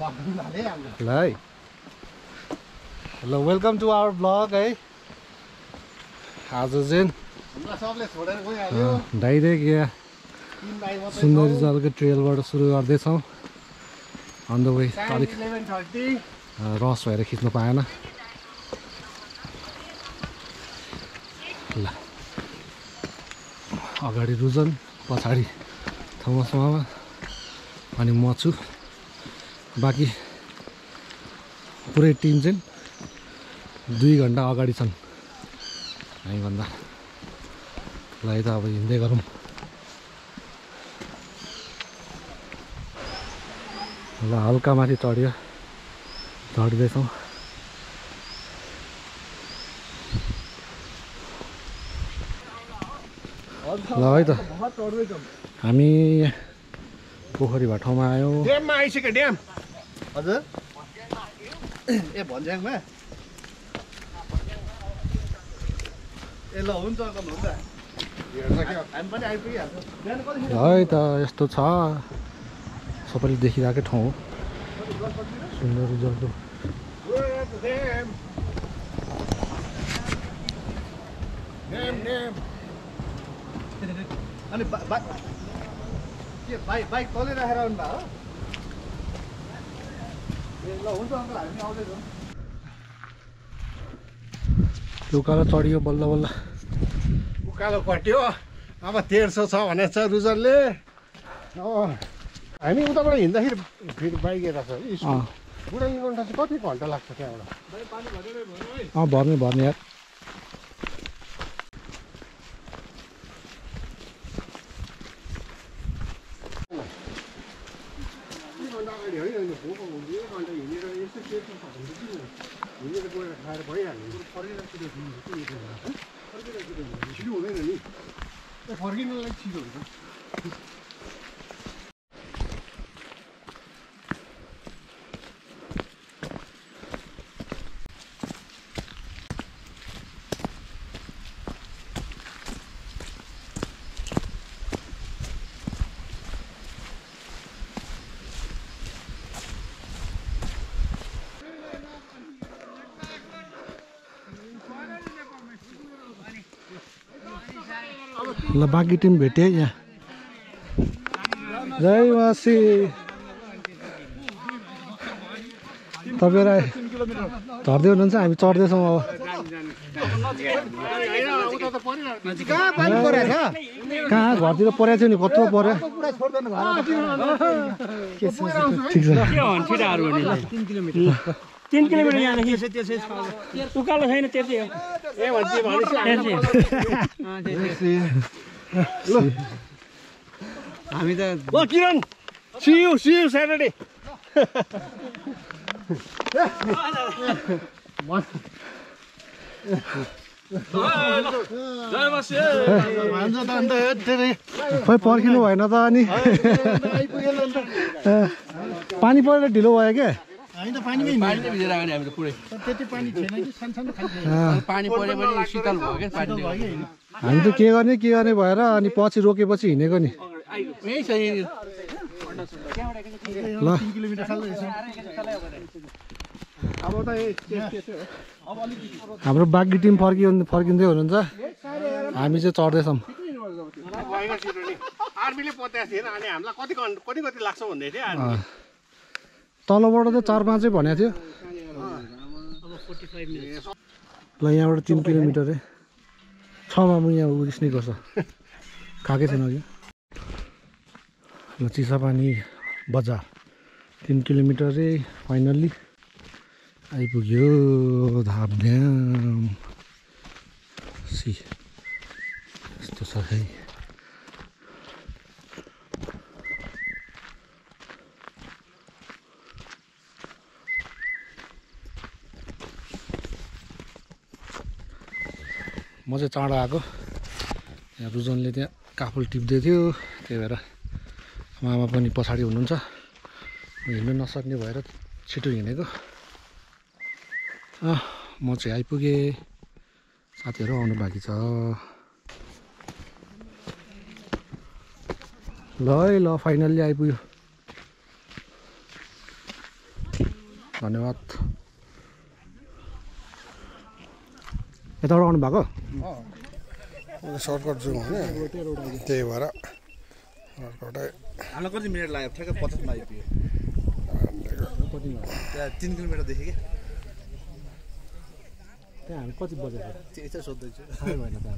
ल है ल वेलकम टु आवर ब्लग है आज चाहिँ डाइरेक्ट यहाँ सुन्दरी जलको ट्रेलबाट सुरु गर्दैछौँ अन द वे अलिक रस भएर खिच्नु पाएन ल अगाडि रुजन पछाडि थोमस मामा अनि म छु बाँकी पुरै टिम चाहिँ 2 घन्टा अगाडि छन् हामीभन्दा ल यता अब हिँड्दै गरौँ ल हल्का माथि चढ्दैछौँ ल है त हामी पोखरी भाटामा आयौँ ड्याममा आइसक्यो ड्याम हजुर ए भन्ज्याङमा ए ल हुन्छ अङ्कल हुन्छ हामी पनि आइपुगिहाल्छौँ है त यस्तो छ सबैले देखिरहेकै ठाउँ हो सुन्दरी जलको अनि के बाइक तलै राखेर आउनु भयो ए ल हुन्छ अङ्कल हामी आउँदैछौँ उकालो चढियो बल्ल बल्ल उकालो कट्यो अब 150 छ भनेको छ रुजरले हामी उताबाट हिँड्दाखेरि फेरि बाइक यता छ बुढा इन्गन्टा चाहिँ कति घन्टा लाग्छ त्यहाँबाट भर्ने यार हिँडेर गएर खाएर भइहाल्यो छिटो हुँदैन नि फर्किनलाई छिटो हुन्छ ल बाँकी टिम भेटे यहाँ जय वासी तपाईँहरू झर्दै हुनुहुन्छ हामी चढ्दैछौँ अब कहाँ घरतिर परेको थियो नि कत्रो पर्यो ठिक छ 3 किलोमिटर यहाँदेखि उकालो छैन त्यति हो हामी त ल किरण सी यू स्याटरडे खोइ पर्खिनु भएन त अनि पानी परेर ढिलो भयो क्या पानी भिजेर आयो नि हामी त पुरै त्यति पानी छैन कि सानसानो पानी पऱ्यो भने शीतल भयो क्या पानी हामी त के गर्ने भएर अनि पछि रोकेपछि हिँडेको नि यही छ ल 3 किलोमिटर अब त हाम्रो बाँकी टिम फर्किँदै हुनुहुन्छ हामी चाहिँ चढ्दैछौँ आर्मीले पत्याएको थिएन अनि हामीलाई कति लाग्छ भन्दै थियो तलबाट त 4-5 भनेको थियो ल यहाँबाट 3 किलोमिटर 6मा म यहाँ उस्ने गर्छ खाएकै छैन अघि ल चिसापानी बजार 3 किलोमिटर फाइनल्ली आइपुग्यो धामध्याम सी यस्तो छ है म चाहिँ चाँडो आएको यहाँ रुजनले त्यहाँ काफल टिप्दै थियो त्यही भएर मामा पनि पछाडि हुनुहुन्छ हिँड्नु नसक्ने भएर छिटो हिँडेको म चाहिँ आइपुगेँ साथीहरू आउनु बाँकी छ ल है ल फाइनल्ली आइपुग्यो धन्यवाद। यताबाट आउनु भएको? सर्टकट जाउँ होइन त्यही भएर सर्टकटै। हामीलाई कति मिनट लाग्यो? ठ्याक्कै 50 मा आइपुग्यो। त्यहाँ 3 किलोमिटरदेखि क्या त्यहाँ हामी कति बजेको? त्यही त सोध्दैछु। थाहै भएन त।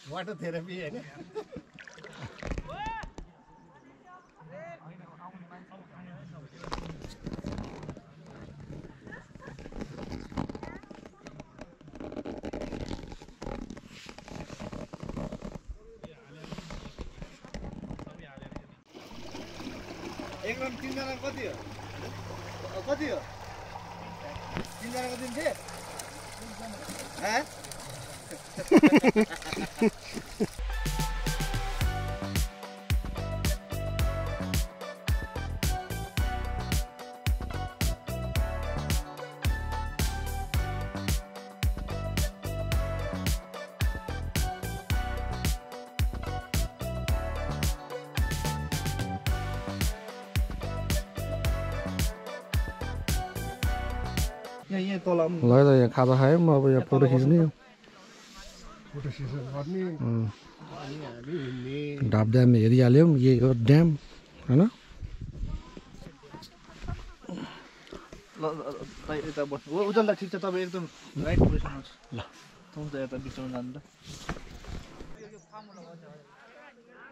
वाटर थेरापी होइन एक राउन्ड 3 जना कति हो? कति हो? 3 जनाको दिन्थे? हैं? यहाँ तल ल त यहाँ खाजा खायौँ अब यहाँ फोटो खिच्ने फोटो सेसन गर्ने अनि हामी हिँड्ने। ढाप ड्याम हेरिहाल्यौँ। यही हो ड्याम होइन। यता बस्नु हो उजल ठिक छ। तपाईँ एकदम राइट पोजिसनमा छ। ल तपाईँ त यता बिचमा जानु त।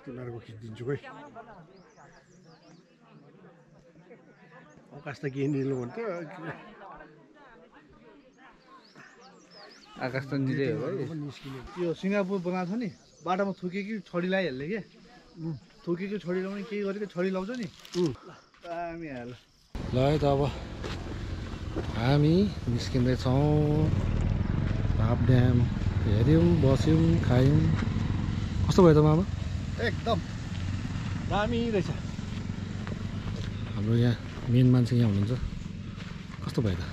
तिमीहरूको खिचिदिन्छु खै। आकाश त के निलो भन्थ्यो। आकाश त निलै हो है। यो सिङ्गापुर बनाएको छ नि बाटोमा थुके कि छडी लगाइहाल्ने के थुके कि छडी लगाउने केही गरेको छडी लाउँछ नि दामी हाल्यो। ल है त अब हामी निस्किँदैछौँ। ढाप ड्याम हेऱ्यौँ, बस्यौँ, खायौँ। कस्तो भयो त मामा? एकदम दामी रहेछ। हाम्रो यहाँ मेन मान्छे यहाँ हुनुहुन्छ। कस्तो भयो त?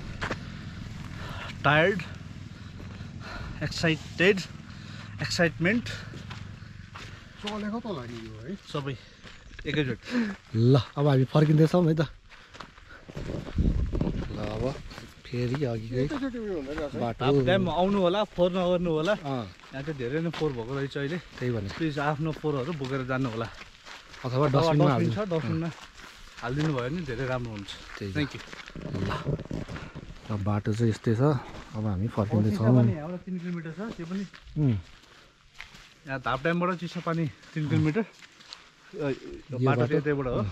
टायर्ड, एक्साइटेड, एक्साइटमेन्ट चलेको त होला नि यो है सबै एकैचोटि। ल अब हामी फर्किँदैछौँ है त। ल अब फेरि अघिकै एकैचोटि उयो हुँदैन रहेछ। बाटो। हाफ टाइम आउनु होला, फोहोर नगर्नु होला। अँ यहाँ चाहिँ धेरै नै फोहोर भएको रहेछ अहिले। त्यही भने। प्लिज आफ्नो फोहोरहरू बोकेर जानु होला। अथवा डस्टबिनमा डस्टबिन हाल्नु। छ, डस्टबिनमा हालिदिनु भयो भने धेरै राम्रो हुन्छ। त्यही थ्याङ्क यू। ल अब बाटो चाहिँ यस्तै छ। अब हामी फर्किँदैछौँ। यहाँबाट 3 किलोमिटर छ त्यो पनि। यहाँ धाप ड्यामबाट चिसो पानी 3 किलोमिटर। बाटो चाहिँ त्यहीबाट हो।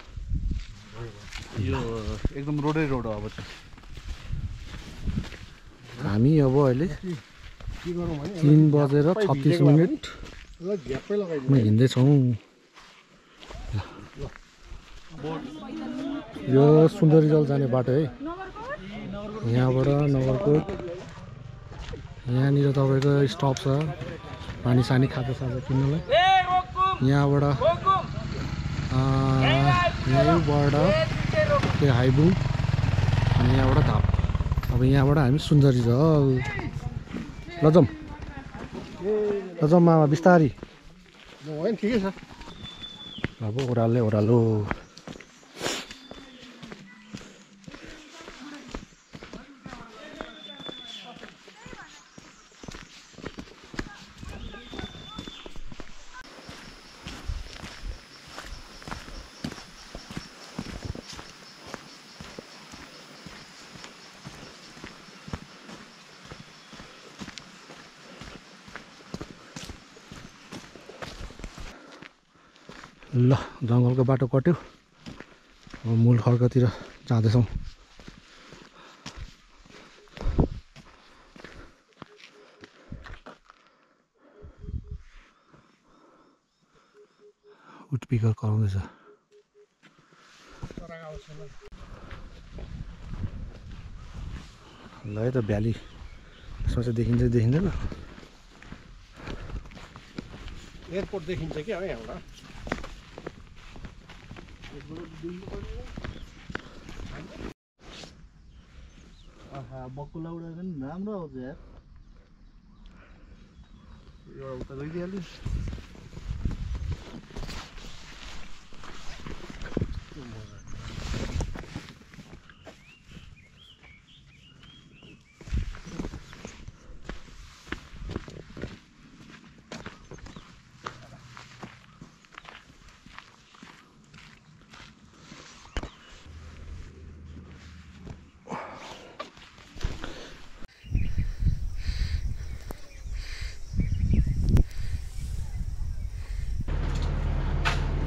यो एकदम रोडै रोड हो अब चाहिँ। हामी अब अहिले के गरौँ भने 3:36 ल झ्याप्पै लगाइदिउँ। हिँड्दैछौँ। यो सुन्दरी जल जाने बाटो है। यहाँबाट नगरकोट यहाँनिर तपाईँको स्टप छ पानी सानी खाजासाजा किन्नलाई। यहाँबाट यहीँबाट त्यो हाइबुङ अनि यहाँबाट धाप। अब यहाँबाट हामी सुन्दरी जल लजम लजम मामा बिस्तारी। होइन ठिकै छ। अब ओह्रालो ओह्रालो। ल जङ्गलको बाटो कट्यो। अब मूल खड्कातिर जाँदैछौँ। उठपिकर कराउँदैछ। ल है त भ्याली यसमा चाहिँ देखिन्छ देखिँदैन। एयरपोर्ट देखिन्छ क्या हो यहाँबाट बकुला उडाएर पनि राम्रो आउँछ यार एउटा उता गइदिइहाल्यो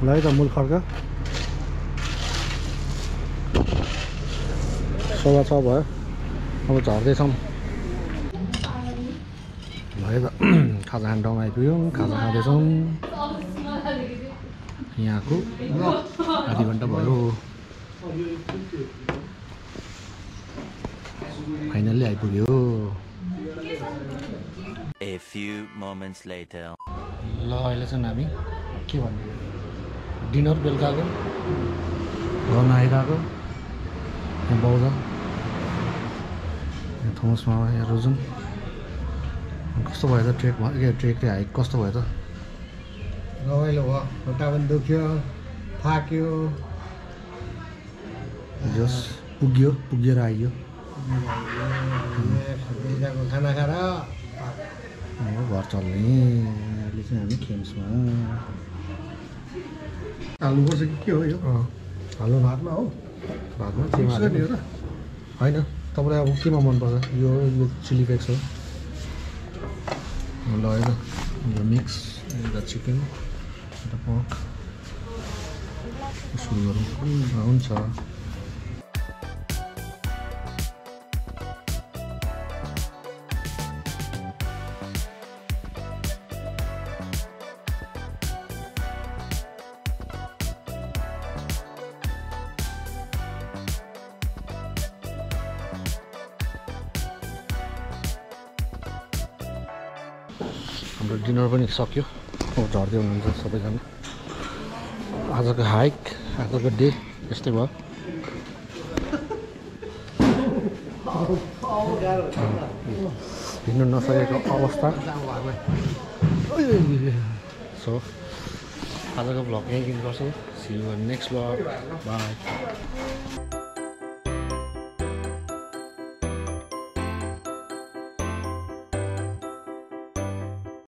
ल है त मूल खड्का सवा 6 भयो अब झर्दैछौँ ल है त खाजा खाने ठाउँमा आइपुग्यौँ खाजा खाँदैछौँ यहाँको आधी घन्टा भयो फाइनल्ली आइपुग्यो A few moments later. ल अहिले चाहिँ हामी के भन्ने डिनर बेलुकाको गर्न आइरहेको यहाँ बौद्ध यहाँ थोमसमा यहाँ रोजन कस्तो भयो त ट्रेक ट्रेक हाइक कस्तो भयो त रमाइलो भयो खुट्टा पनि दुख्यो थाक्यो जस पुगेर आइयो बेलुकाको खाना खाएर अब घर चल्ने अहिले चाहिँ हामी खेम्समा हाल्नुपर्छ कि के हो यो हाल्नु भातमा हो भातमा मिक्स केमा गर्ने हो र होइन तपाईँलाई अब केमा मनपर्छ यो चिली फ्लेक्स हो ल है त यो मिक्स एउटा चिकन एउटा पर्क सुरु गरौँ हुन्छ हाम्रो डिनर पनि सक्यो अब झर्दै हुनुहुन्छ सबैजना आजको हाइक आजको डे यस्तै भयो हिँड्नु नसकेको अवस्था सो आजको भ्लग यहीँ गर्छु see you next vlog by